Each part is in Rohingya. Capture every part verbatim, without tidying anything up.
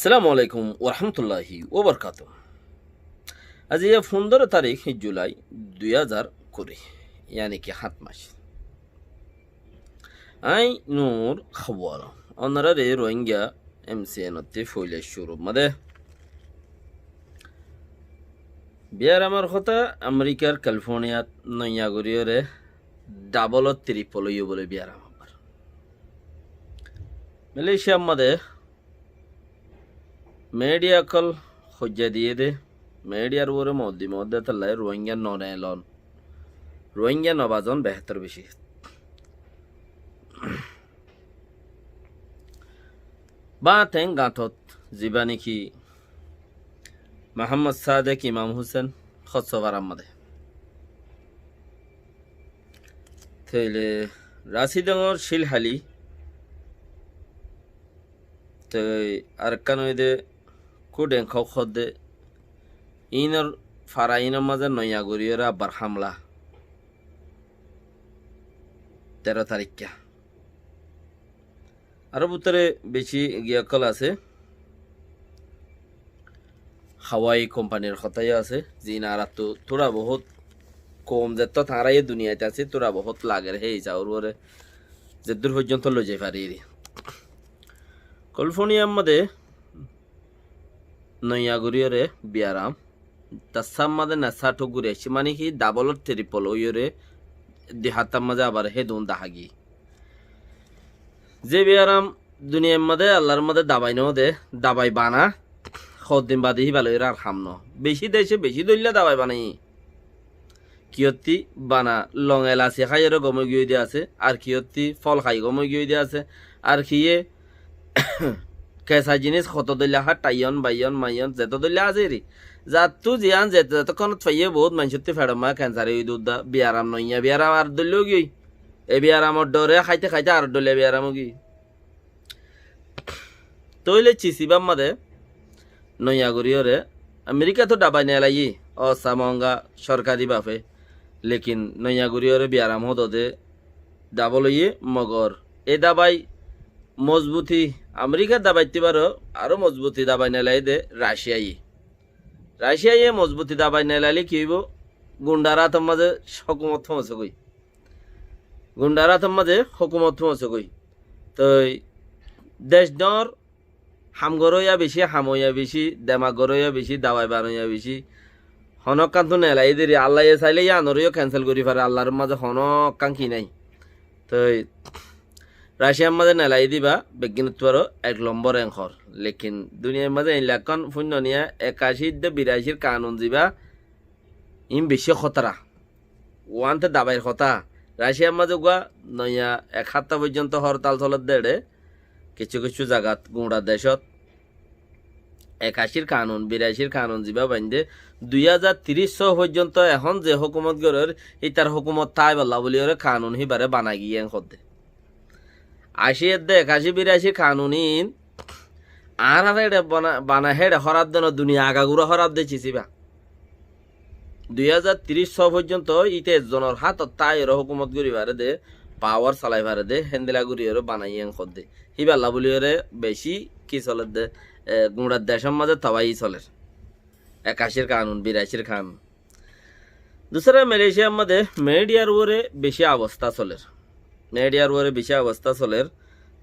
Assalamu alaikum warahmatulláhi wabarakátuhu. Aijja fundóro tarík Julai dui házar kuri, yáni ki háñt mac. Aññí Nur Hawal, onoráre Rohingya M C N ottú foila cúrur mazé biyaramor hotá. Amerikar Kalifóniyat noiya goríyoré dhabol o tiripol óiye bóle biyaram abbar. Malaysiar mazé midiya ókkol hoijja diyé dé, midiyar uore moddí moddí tolla Rohingya no neelon, Rohingya no bazon behétor beci. Báñten gañtot zibá néki Muhammad Sadek Imam Husen hossó farar mazé. Tóile Rasi Dongor Cílhali, toi arekkán óilde Kudeng Kok hoódde, iínor fara iínor mazé noiya goríyoré abbar hámla teró taríkka. Aró bútore beci giya ókkol asé. Hawai kompanir hotá yó asé, ziín añáráttu túra bohút koum zettót añára e duniyait así, túra bohút lager hé hísabor uore zeddúr foijjonto loizai faríri. Kalifóniyar mazé noiya goríyoré biyaram, tassár mazé nessá thuk gorí aiccé, mani ki dhabol o tiripol óiyoré dui háttar mazé abar hédun dahá giyé. Ze biyaram duniyair mazé Allar mazé dabai no de, dabai bana, hoddin bade híba loiyóre ar ham no. Beci dece beci dóilla dabai banaiyé. Kiyottí bana long elasi háiyoré gom ói giyói de asé, ar kiyottí fol hái gom ói giyói de asé, ar kiyé kesa jinis hoto dóilla há, thaiyon, baiyon, maiyon, zeto dóilla asé eri. Zattú ziyán zet-, zetókkonot faiyé bout maincóttí feçor mazé kensar ói de udda, biyaram noiya, biyaram ar dóilla ói giyói. E biyaramor dhore háite háite ar dóilla biyaram ói giyói. Tóile cisibár mazé noiya goríyoré Amerikattú dabai neelaiyé, osa monga sorkari bafe, lekin noiya goríyoré biyaram hoódde dhabol óiye, mogor e dabai mozbuti, Amerikar dabaittú baró aró mozbuti dabai neelaiyé dé Raciyaye. Raciyaye mozbuti dabai neelailé ki óibo? Gundhar átor mazé hókumot foóñsegói. Gundhar átor mazé hókumot foóñsegói. Toi dec dhoóñr ham goróya beci, ham óiya beci, demak goróya beci, dabai banoiya beci. Honókkantu neelai deri, Allaye sailé yíanoré yó kensel gorí fare, Allar mazé honókkan ki nái. Toi Raciyar mazé neelai diba beggúnottú aró ek lombor enkor. Lekin duniyair mazé einlakkán fúinno niya, ekací dé biracír kanun ziba, iín beci hótara. Uánte dabair hotá. Raciyar mazé uggúa noiya ek háfta foijjonto hórtal solédde eçé, kessú kessú zagat guñça decót ekacír kanun, biracír kanun ziba baindé, dui házar tiríc só foijjonto ehón ze hókumot gorér, ítar hókumot táibolla bóliyoré kanun híbaré banai giyé en hoódde. Ací edde ekací birací kanun iín añárar héçe bana-, bana héçe hóraf de no, duniya agagura hóraf de cisíba. Dui házar tiríc só foijjonto íte ezzonor hátot táiyoré hókumot gorí fare de, pawar salai fare de, héndilla goríyoré banaiyé en hoódde. Híballa bóliyoré bicí ki solér de, e, guñçar decór mazé tobaí solér. Ekacír kanun, biracír kanun. Dusára Malaysiar mazé midiyar uore bicí abostá solér. Midiyar uore bicí abostá solér.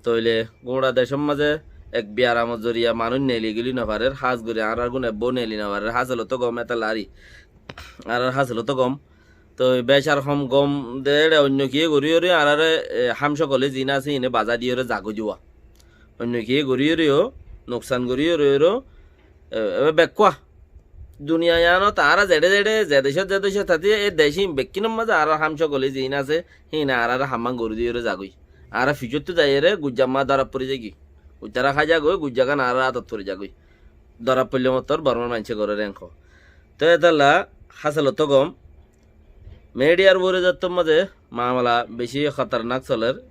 Tóile guñça decór mazé ek biyaramor zoriya manúic neeli gili nofarér, hás gorí añárar gún ebbou neeli nofarér, háseloto gom étalla ari. Añárar háseloto gom. Toi becar hom gom de éçe oinno kiyé goríyoré añáráre, e, ham sókole ziín asé iíne bazá diyoré zagói diwa. Oinno kiyé goríyoré yó, nuksan goríyoré yó, e, ebe bekkúa. Duniya yíanot añára zeçé zeçé, ze decót ze decót táti, e dec iín bekkúnor mazé añárar ham sókole ziín asé, híine añáráre hammán gorí diyoré zagói. Añára fisóttu zaiyeré guijjar mazé dórat fori zaigói. Guijjaré hái zagói, guijjargán añárar átot fori zagói. Dórat foillé mottor Bormar maincé gorér en hoó. Toi étalla háseloto gom, midiyar uore zettór mazé mamala bicí hótarnak solér,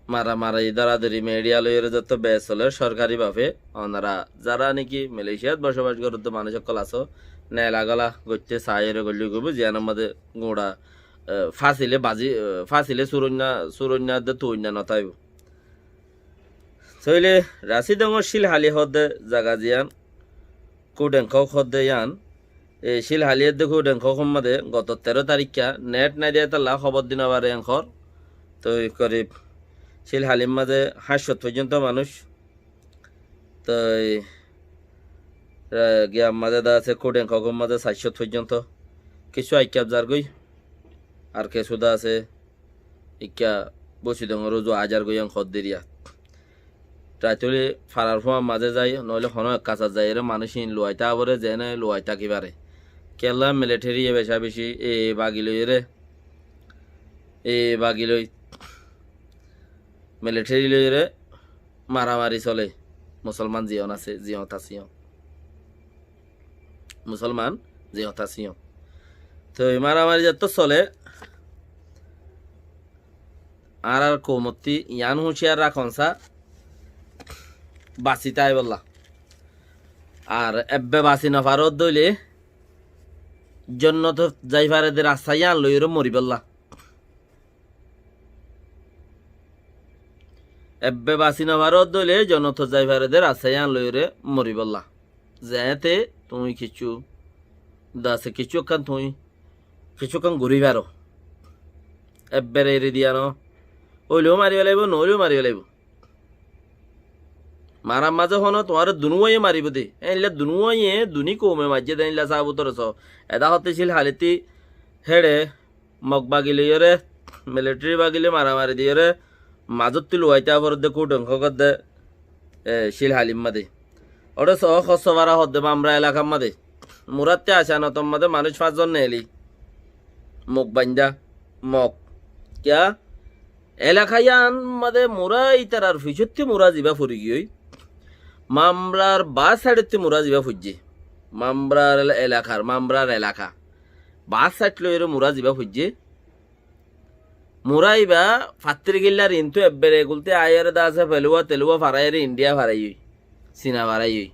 maramari, dóradóri midiya loiyóre zettór beec solér, sorkari bafe, onora zara niki Malaysiat bocobac goródde manúic ókkol asó, neela gola goitté saiyóre goillé goibó, ziyánor mazé guñça, e, fásilé bazi, e, fásilé suroinna, suroinna de tuoinna notáibo. Tóile Rasidongor Cílhali hoódde zaga ziyán, Kudengkók hoódde yían, e Cílhali edde Kudengkók hommá de goto teró tarikká net nái de étalla hóbor di no fare enkor. Toi korib Cílhalir mazé háñt cót foijjonto manúic, toi, e, giyar mazé de asé Kudengkókor mazé sair cót foijjonto. Kessú aikkaf zargói, ar kessú de asé ikká Bosidongor uzu aizargói en hoddiriya. Raituli farar fúañr mazé zai, noóile honó ek kasar zaiyóre manúic ín luwai táa foré, zeéne luwai táki fare. Kiyólla militariye becá-becí e bagi loiyóre, e bagi loi, militari loiyóre maramari sole. Musolman ziyón asé, ziyót asé yón. Musolman ziyót asé yón. Toi maramari zettó sole, añárar koumottí yián húciyar rakón sa, basi táibolla. Ar ebbe basi no faródde óile, jonnotot zai fare de rasta yían loiyóre moribólla. Ebbe basi no faródde óile, jonnotot zai fare de rasta yían loiyóre moribólla. Zeéñte tuñí kessú, de asé kessú ekkán tuñí, kessú ekkán gorí faró. Ebbere eri diya no. Óileyo mari felaibó, noóileyo mari felaibó. Marar mazé honó tuáñre dunúwaye maribó de. Éilla dunúwaye, duní koume maijjé de éilla sábut óre soó. Eda hottí Cílhalittí héçe Mog bagi loiyóre, militari bagi loi maramari diyóre, mazótti luwai táa foredde Kudengkók edde, e, Cílhalir mazé. Óre soó Hossofara hoódde Mamra elakar mazé. Murátti Acanotor mazé manúic fañszon neeli. Mog baindá, Mog. Kiyá? Elaka yían mazé mura ítarar fisótti mura zibá fori giyói. Mamrar baá saidotti mura zibá foijjé. Mamrar el-, elakar, Mamrar elaka. Baá said loiyóre mura zibá foijjé. Mura ibá fattír gillar intú ebbere gulté aiyóre de asé feluwa teluwa faraiyóre Indiya faraiyói, Sina faraiyói.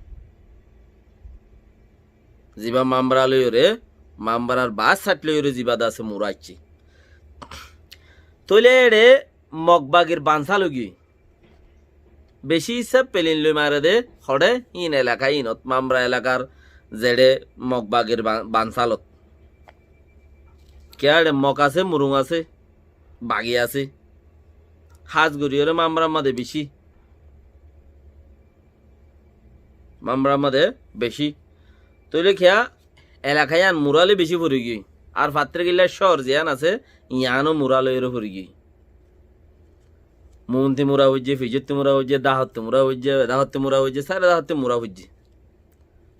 Zibá Mamra loiyóre, Mamrar baá said loiyóre zibá de asé mura aiccé. Tóile éçe Mog bagir bansál óigiyoi. Bicí issá pelin loi mare de, hoçé híin elaka híinot, Mamra elakar zeçé Mog bagir ba-, bansálot. Kiyá éçe Mog asé, Murung asé, bagi asé. Hás goríyoré Mamrar mazé bicí. Mamrar mazé bicí. Tóile kiyá elaka yían mura loi bicí fori giyói. Ar fattír gilla cóor ziyán asé, yiáno mura loiyóre fori giyói. Muúnti mura foijjé, fijótti mura foijjé, dahotti mura foijjé, dahotti mura foijjé, sáre dahotti mura foijjé.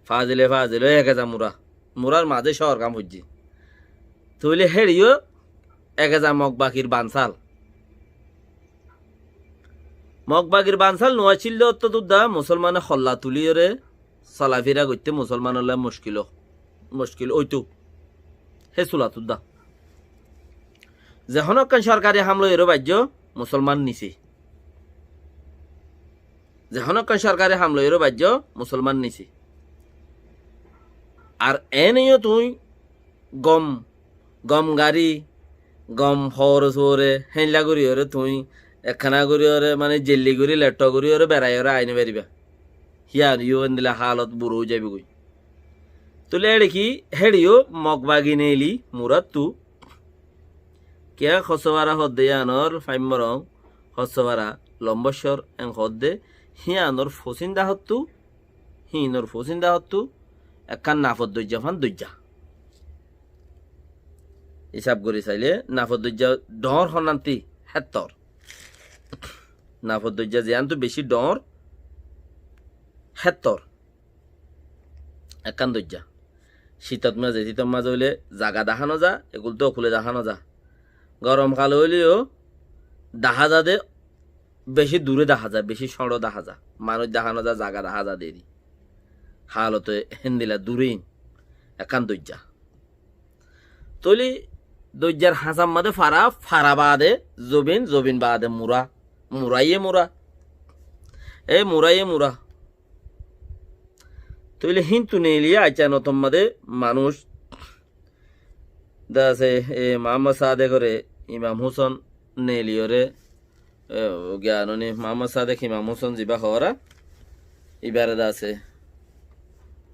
Fazile fazile ek eza mura. Murar mazé cóor gán foijjé. Tóile héçe yó ek eza Mog bagir bansál. Mog bagir bansál no accíl de ottót udda Musolmane holla tulíyoré solafira goitté Musolmanolla muckil, muckil óitou. Hé sulat udda. Ze honó ekkán sorkari ham loiyóre baijjó, Musolman nise. Ze honó ekkán sorkari ham loiyóre baijjó, Musolman nise. Ar ene yó tuñí gom, gom gari, gom hoore soore, héinla goríyoré tuñí, ekkána goríyoré, mane zelli gorí, letto goríyoré, beraiyóre aái no faribá. Híyan yó endilla haalot buro ói zaibói goi. Tóile éçe ki, héçe yó Mog bagi neeli, muráttu. Kiyá Hossofara hoódde yíanor, Faimorong, Hossofara, Lombóccor, en hoódde, híyanor fosín dahottú, híinor fosín dahottú, ekkán nafot doijja fán doijja. Isab gorí sailé, nafot doijja dhoóñr honnanti, héttor. Nafot doijja ziyántu bicí dhoóñr, héttor. Ekkán doijja. Cítot mazé, cítot mazé óile zaga dahá no za, eggúa tó okúle dahá no za. Gorom hal óileyó dahá za de, bicí duré dahá za, bicí cóñço dahá za. Manúic dahá no za, zaga dahá za deri. Haalot héndilla duré, ekkán doijja. Tóile doijjar hañsar mazé fara, fara baade zobin, zobin baade mura, muraye mura. E muraye mura. Tóile híntu neeli Acanotor mazé manúic de asé, e Muhammod Sadekore, Imam Husón neeliyoré, e, giyanoni Muhammod Sadek Imam Hoson ziba hoóra, ibáre de asé,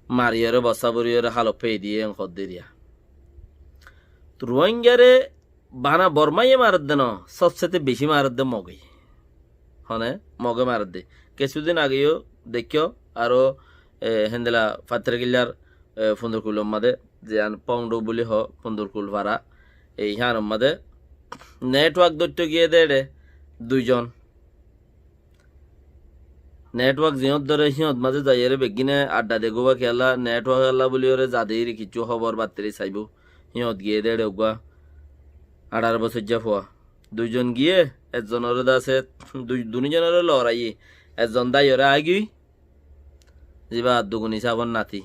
mariyóre, bosá boriyóre, hálot féi diyé, en hoddé diya. Ruáingare bana Bormáye maredde no, sobsete bicí maredde Moge. Hone, Moge maredde. Kessúdin age yó deikkó, aró, e, héndilla Fattirkillar, e, Fundurkulor mazé, ziyán Poundó buli hoó, Fundurkul fara, e, híyanor mazé network dóitto giyé dé eçé dui zon. Network ziyót dóre híyot mazé zaiyóre beggíne adda degóiba kiyólla, network olla buliyóre zade eri kiccú hóbor batteri saibó. Híyot giyé dé eçé uggúa añçáro bosóijja fua. Dui zon giyé, ekzonoré de asé, dui, duni zonoré loraiyé. Ekzon dáiyoré aigiyói, ziba Duguni sábor nati.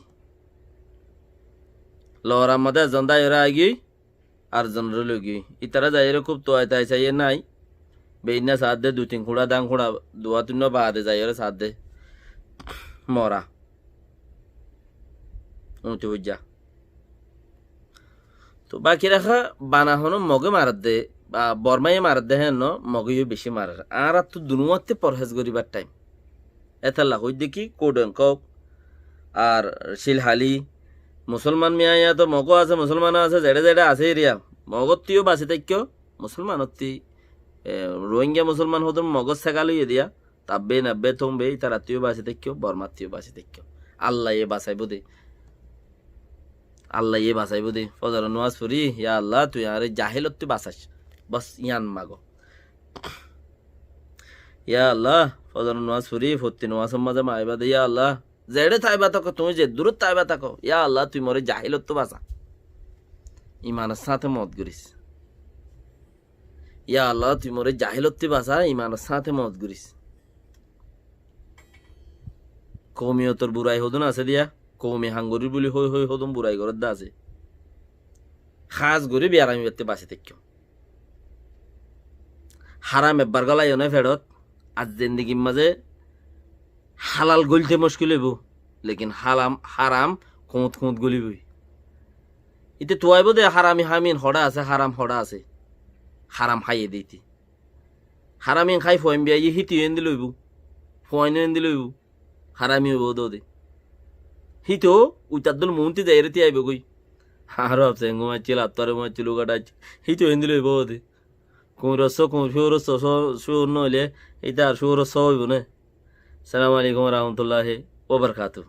Lorar mazé ekzon dáiyoré aigiyói, ar zonoré loigiyói. Ítara zaiyóre kúb tuai tai saiyé nái. Beinna saádde dui tin kuñça dán kuñça duwa tuinno baade zaiyóre saádde mora. Uñti foijja. Toh baki raká bana honó Moge maredde, ba Bormáye maredde héen no, Moge yó bicí marer. Añárattú dunuwattú forhéz goríbar thaim. Étalla hoóidde ki, quote and quote, ar Cílhali, Musólman miya iñyá toh Mogó asé, Musólmanó asé, zeçé zeçé asé eriya, Mogóttu yó basi táikko, Musólmanottú, e, Ruáinga Musólman hodún Mogór ségal óiye diya, Tabbe, Nabbe, Tómbe, ítarattú yó basi táikko, Bormattú yó basi táikko. Allaye basaibóu dé. Allaye basaibóu dé. Fozoror nomás fori, ya Allah, tui añáre jahílottú basaic. Bos, yían mago. Ya Allah, fozoror nomás fori, fottí nomásor mazé maibá dé, ya Allah. Zeçé táiba táko, tuñí ze durót táiba táko, ya Allah, tui moré jahílottú basa. Imanor sáñte moot goris. Ya Allah, tui moré jahílottú basa, imanor sáñte moot goris. Koumiyotor burai hodún asé diya, koumi ham gorír buli hoi hoi hodún burai gorédde asé. Hás gorí biyaram ibattú basi táikko. Háram ebbar golaiyó né feçot, ar zendigir mazé hálal goilté muckil óibou, lekin hálam, háram kuñt kuñt golibói. Íte tuaibóu dé hárami hámin hoçé asé, háram hoçé asé. Háram háiye dé íte. Háramin hái fuain biyaiyé híte yó endilla óibou. Fuain yó endilla óibou. Hárami óibou dé. Híte yó uitar dóil muúnti zaiyóre tíaibóu goi. Añáre hafsé engum aiccíl, attú arengum aiccíl, ugath aiccíl. Híte yó endilla óibou dé. Kuñir ossó, kuñir cúor ossó, cúor, cúor noóile, íte ar cúor ossó óibou né? Assalamu alaikum warahmatulláhi wabarakátuhu.